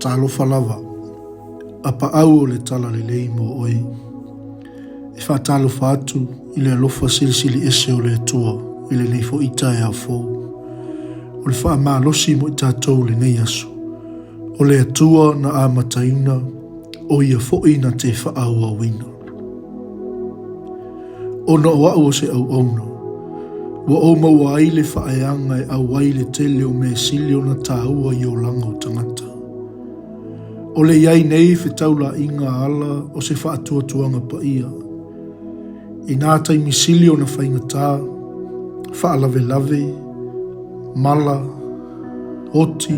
Talofa lava, a paau o le Talalelei mo oe. E faatalofa atu i le alofa silisili ese o le Atua i lenei foi taeao fou. O le faamalosi mo i tatou i lenei aso, o le Atua na amataina, o Ia foi na te faaauauina. Ona o au o se auauna, ua ou maua ai le faaeaga e auai i le tele o mea sili ona taua i olaga o tagata. O le i ai nei fetaulaiga ala o se faatuatuaga paia. I nā taimi sili ona faigata, faalavelave, mala, oti,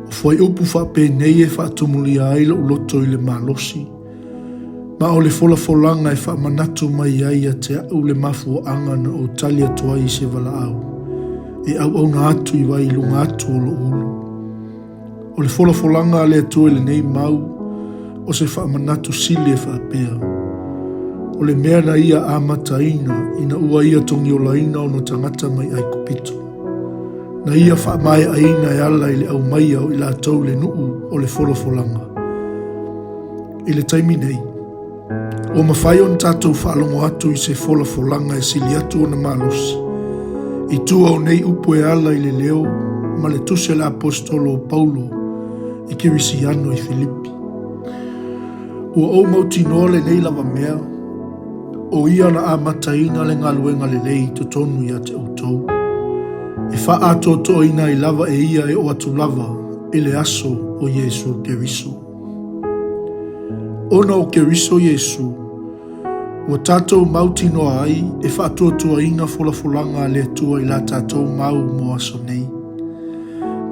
o fuaiupu faapenei e faatumulia ai lou loto i le malosi, Ma o le folafolaga e faamanatu mai ai ia te au le mafuaaga na ou tali atu ai i se valaau, e auauna atu i vai i luga atu o lou ulu. O le folafolaga a le Atua i lenei mau, o se faamanatu sili e faapea, O le mea na Ia amataina ina ua Ia togiolaina ona tagata mai Aikupito, na Ia faamaeaina e ala i le aumaia o i latou i le nuu o le folafolaga. I le taimi nei, ua mafai ona tatou faalogo atu i se folafolaga e sili atu ona malosi, i tua o nei upu e ala i le leo ma le tusi a le Aposetolo o Paulo i Kerisiano i Filipi. Ua ou mautinoa lenei lava mea, o ia na amataina le galuega lelei i totonu ia te outou, e faaatoatoaina ai lava e ia e oo atu lava i le aso o Iesu Keriso. Ona o Keriso Iesu, ua tatou mautinoa ai e faatuatuaina folafolaga a le Atua i la tatou mau mo aso nei.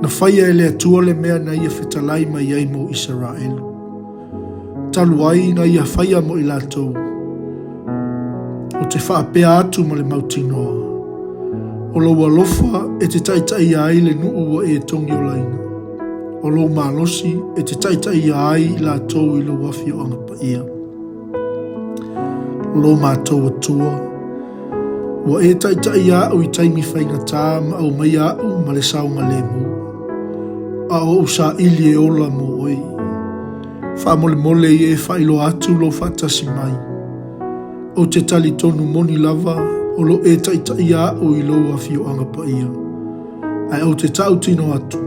Na faia e le Atua le mea na Ia fetalai mai ai mo Isaraelu. Talu ai na Ia faia mo i latou, ou te faapea atu ma le mautinoa, o lou alofa e te taitaia ai le nuu ua e togiolaina. O lou malosi e te taitaia ai i latou i lou afioaga paia. Lo matou Atua, ua e taitaia au i taimi faigata ma aumaia au ma le saogalemu, a o ou saili e ola mo oe. Faamolemole ia e faailoa atu lou faatasi mai. Ou te talitonu moni lava o lo o e taitaia au i lou afioaga paia. Ae ou te tautino atu,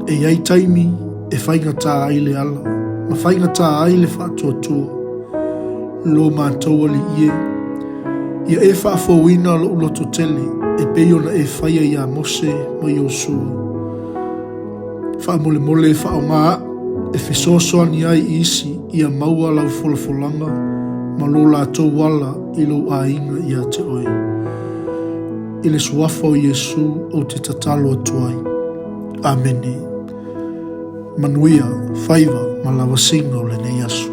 e i ai taimi e faigata ai le ala, ma faigata ai le faatuatua. Lo matou Alii e, ia e faafouina lou lototele e pei ona e faia iā Mose ma Iosua. Faamolemole e faaaoga au e fesoasoani ai i isi ia maua lau folafolaga ma lo latou ala i lou aiga ia te oe. I le suafa o Iesu ou te tatalo atu ai. Amene. Manuia, faiva ma lavasiga o lenei aso.